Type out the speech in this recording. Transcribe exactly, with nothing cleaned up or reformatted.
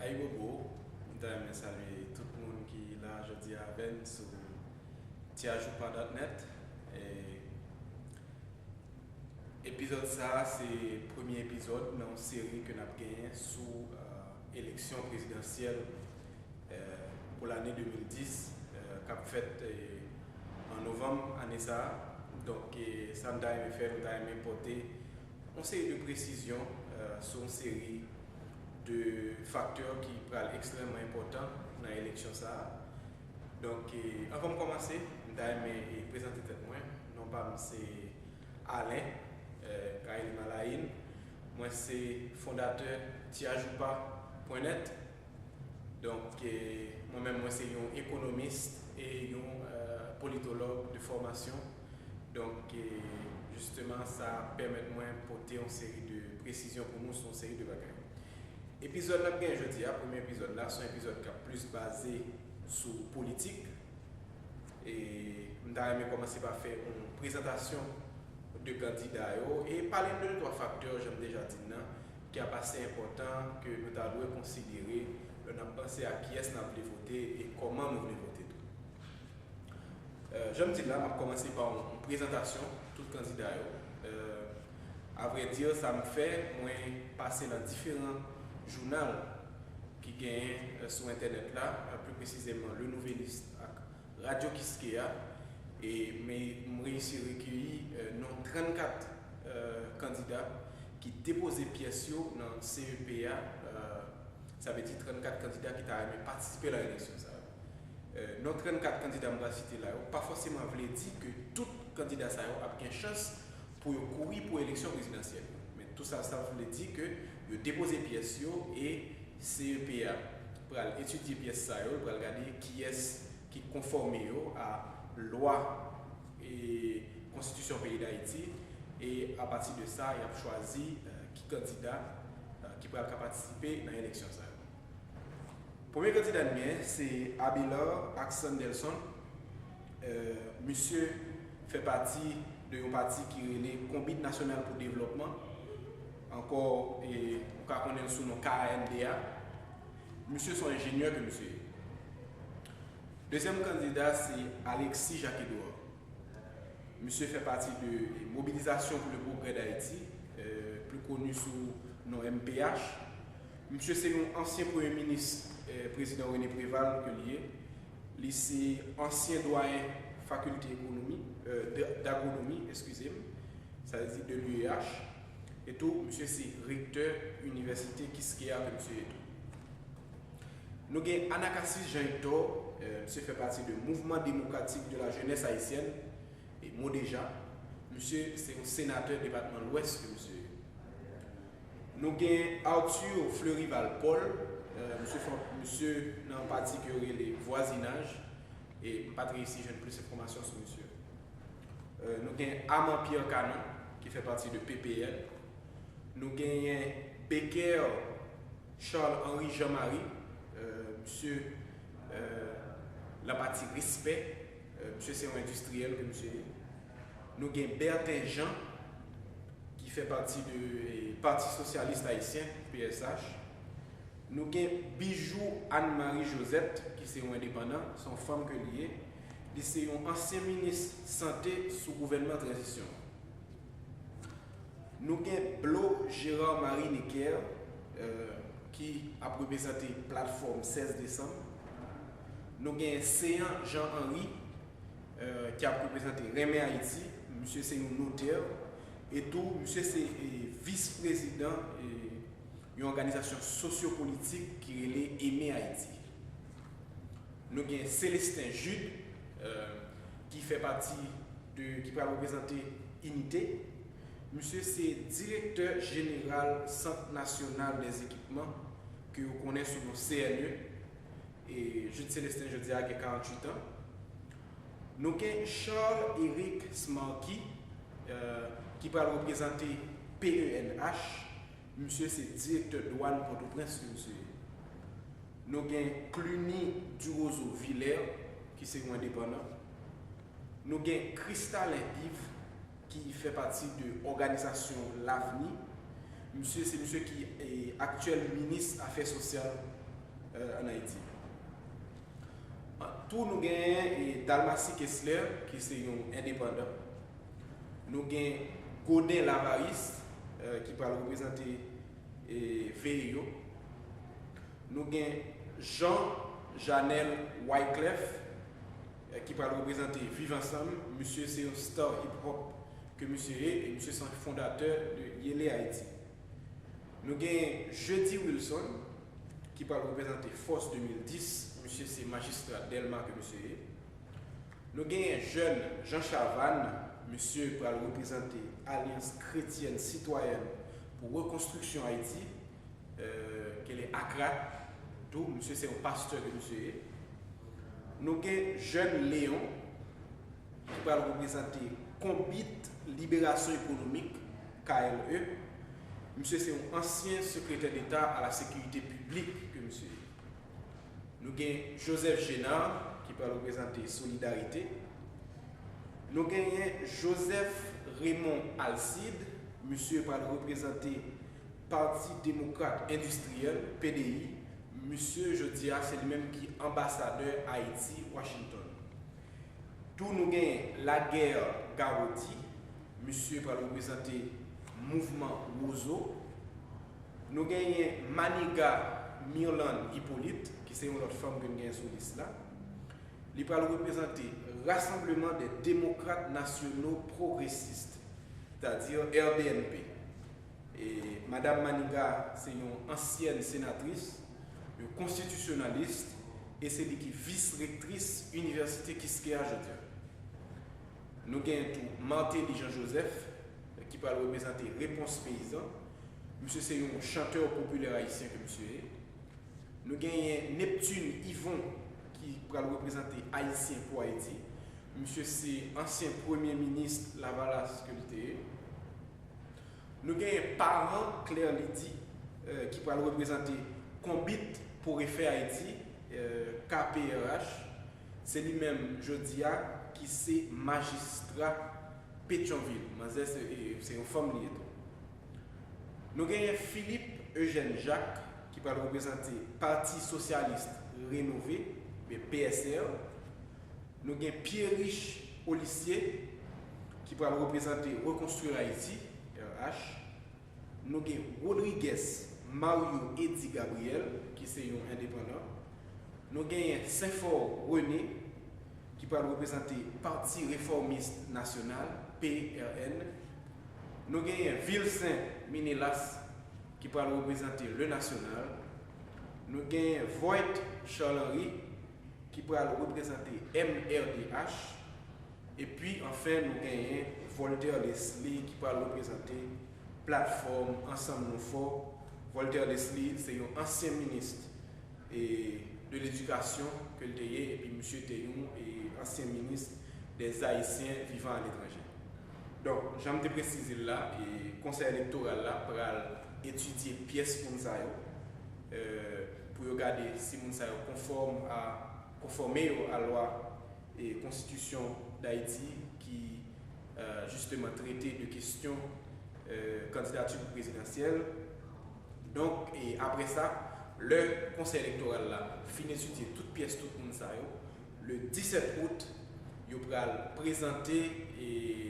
Hey Bobo, m ta renmen salye tout moun ki la jodi a avè n sou tiajoupa dot net. E epizòd sa a se premye epizòd nan yon seri ke n ap genyen sou, euh, eleksyon prezidansyèl, euh, pou lane de mil dis, euh, k ap fèt, euh, an novanm ane sa a. Donk, e sa m ta renmen fè, m ta renmen pote yon seri de presizyon, euh, sou yon seri de faktè ki pral ekstrèmman enpòtan nan eleksyon sa a. Donk, e, anvan m kòmanse, m ta renmen, e, prezante tèt mwen. Non pa m se Alain, euh, Kaeli Malayin. Mwen se fondatè tiajoupa pwen net. Donk, e, mwen menm, mwen se yon ekonomis e yon, euh, politològ de fòmasyon. Donk, e, jisteman, sa pèmèt mwen pote yon seri de presizyon pou nou sou yon seri de bagay. Epizòd n ap gen jodi a, premye epizòd la, se yon epizòd k ap plis baze sou politik. E m ta renmen kòmanse pa fè yon prezantasyon de kandida yo e pale de de twa faktè, jan m deja di n nan, ki ap ase enpòtan ke nou ta dwe konsidere lè n ap panse a kiyès n ap vle vote e kòman nou vle vote tou. Euh, jan m di l la, m ap kòmanse pa yon, yon prezantasyon tout kandida yo. Euh, avrèdi, sa m fè, mwen pase nan diferan jounal ki genyen, euh, sou entènèt la, euh, pli presizèman Le Nouvelliste ak Radyo Kiskeya, e m, m reyisi rekeyi, euh, non trannkat, euh, kandida ki depoze pyès yo nan C E P a, euh, sa vle di trannkat kandida ki ta renmen patisipe nan eleksyon sa yo. Euh, non trannkat kandida m pral site la yo, pa fòseman vle di ke tout kandida sa yo ap gen chans pou yo kouri pou eleksyon prezidansyèl yo. Men tou sa, sa vle di ke yo depoze pyès yo e C E P a pral etidye pyès sa yo, l pral gade kiyès ki konfòme yo a lwa e konstitisyon peyi Dayiti, e apati de sa, y ap chwazi, euh, ki kandida, euh, ki pral ka patisipe nan eleksyon sa yo. Premye kandida n gen, se Abelard Axandelson. Euh, misye fè pati de yon pati ki rele Konbit Nasyonal pou Devlòpman. Ankò, e, ou ka konnen l sou non K A N D A. Misye se yon enjenyè ke misye ye. Dezyèm kandida, se Alexis Jacques Edouard. Misye fè pati de Mobilisation pour le Progrès d'Haïti, euh, pli koni sou non M P H. Misye se yon ansyen premye minis, euh, prezidan René Préval ke li ye. Li se ansyen dwayen fakilte ekonomi, euh, d-, dagronomi, eskize m, sa vle di de l'U E H. E tou, misye se rektè inivèsite Kiskeya ke misye ye tou. Nou gen Anacasis Jean Hector, euh, misye fè pati de Mouvement Démocratique de la Jeunesse Haïtienne, e MODEJA. Misye se yon senatè depatman Lwès ke misye ye. Nou gen Arthur Fleurival Paul, euh, misye fè, misye nan yon pati ke yo rele Vwazinaj, e m pa t reyisi jwenn plis enfòmasyon sou misye. Euh, nou gen Armand Pierre Canon, ki fè pati de P P L. Nou genyen Becker Charles Henri Jean Marie, euh, misye, euh, nan pati Respè, euh, misye se yon endistriyèl ke misye ye. Nou gen Bertin Jean, ki fè pati de, eh, Pati Sosyalis Ayisyen, P S H. Nou gen Bijou Anne Marie Josette, ki se yon endepandan, se yon fanm ke li ye. Li se yon ansyen minis sante sou gouvènman tranzisyon. Nou gen Blo Gérard Marie Necker, euh, ki ap reprezante platfòm sèz desanm. Nou gen Céant Jean Henry, euh, ki ap reprezante Renmen Ayiti. Misye se yon notè. E tou, misye se, eh, vis prezidan, eh, yon òganizasyon sosyopolitik ki rele Eme Ayiti. Nou gen Célestin Jude, euh, ki fè pati de, ki pral reprezante Inite. Misye se direktè jeneral Sant Nasyonal dèzekipman, ke yo konnen sou non C N E. E Jude Célestin jodi a gen karanntuit an. Nou gen Charles Eric Smarky, euh, ki pral reprezante P E N H. Misye se direktè dwàn Pòtoprens ke misye ye. Nou gen Cluny Duroseau Villers, ki se yon endepandan. Nou gen Christalin Yves, ki fè pati de òganizasyon Lavni. Misye se misye ki, eh, aktyèl minis afè sosyal euh, en Haïti. Tou nou genyen e Dalmacy Kessler, ki se yon endepandan. Nou gen Gaudin Lavaris, euh, ki pral reprezante e V E yo. Nou gen Jean Janel Wyclef, euh, ki pral reprezante Viv Ansanm. Misye se yon star hip hop ke misye ye, e misye se yon fondatè de Yele Haïti. Nou gen Jeudi Wilson, ki pral reprezante Fòs de mil dis. Misye se majistra Dèlma ke misye ye. Nou genyen jèn Jean Chavannes, misye pral reprezante Alyans Kretyèn Sitwayèn pou Rekonstriksyon Ayiti, euh, ke le akra tou. Misye se yon pastè ke misye ye. Nou gen jèn Léon, ki pral reprezante Konbit Liberasyon Ekonomik, K L E. Misye se yon ansyen sekretè deta a la sekirite piblik ke misye ye. Nou gen Joseph Génard, ki pral reprezante Solidarité. Nou genyen Joseph Raymond Alcide, misye pral reprezante Pati Demokrat Endistriyèl, P D I. Misye, jodi a, se li menm ki anbasadè Ayiti, Washington. Tou nou genyen Laguerre Garaudy, misye pral reprezante mouvman Wozo. Nou genyen Maniga Mirlande Hyppolite, ki se yon lòt fanm ke n genyen sou lis la. Li pral reprezante Rassemblement des Démocrates Nationaux Progressistes, sètadi R D N P. E Madam Maniga se yon ansyèn senatris, yon konstitisyonalis, e se li ki vis rektris Inivèsite Quisqueya jodi a. Nou genyen tou Martelly Jean Joseph, ki pral reprezante Repons Peyizan. Misye se yon chantè popilè ayisyen ke misye ye. Nou genyen Neptune Yvon, ki pral reprezante Ayisyen pou Ayiti. Misye se ansyen premye minis Lavalas ke li te ye. Nou genyen Parent Claire Lydie, euh, ki pral reprezante Konbit pou Refè Ayiti, euh, K P R H. Se li menm, jodi a, ki se majistra Petyonvil. Manzè se, e, se yon fanm li ye tou. Nou genyen Philippe Eugène Jacques, ki pral reprezante Pati Sosyalis Renove, oubyen P S R. Nou gen Pierriche Olissier, ki pral reprezante Rekonstwi Ayiti, R H. Nou gen Rodrigues Mario Eddy Gabriel, ki se yon endepandan. Nou genyen Sainfort René, ki pral reprezante Pati Refòmis Nasyonal, P R N. Nou genyen Vilsaint Ménélas, ki pral reprezante Le National. Nou genyen Voit Charles Henry, ki pral reprezante M R D H. Epi, anfen, nou genyen Voltaire Leslie, ki pral reprezante platfòm Ansanm Nou Fò. Voltaire Leslie se yon ansyen minis e, de ledikasyon ke l te ye, epi misye te yon, e, ansyen minis des Haïtiens vivant à l'étranger. Donk, jan m te presize l la, e, Konsèy Elektoral la pral etidye pyès moun sa yo, e, pou yo gade si moun sa yo konfòm a, konfòme yo a lwa e Konstitisyon Dayiti ki, euh, jisteman trete de kesyon, euh, kandidati pou prezidansyèl. Donk, e apre sa, lè Konsèy Elektoral la fin etidye tout pyès tout moun sa yo, le disèt out, yo pral prezante e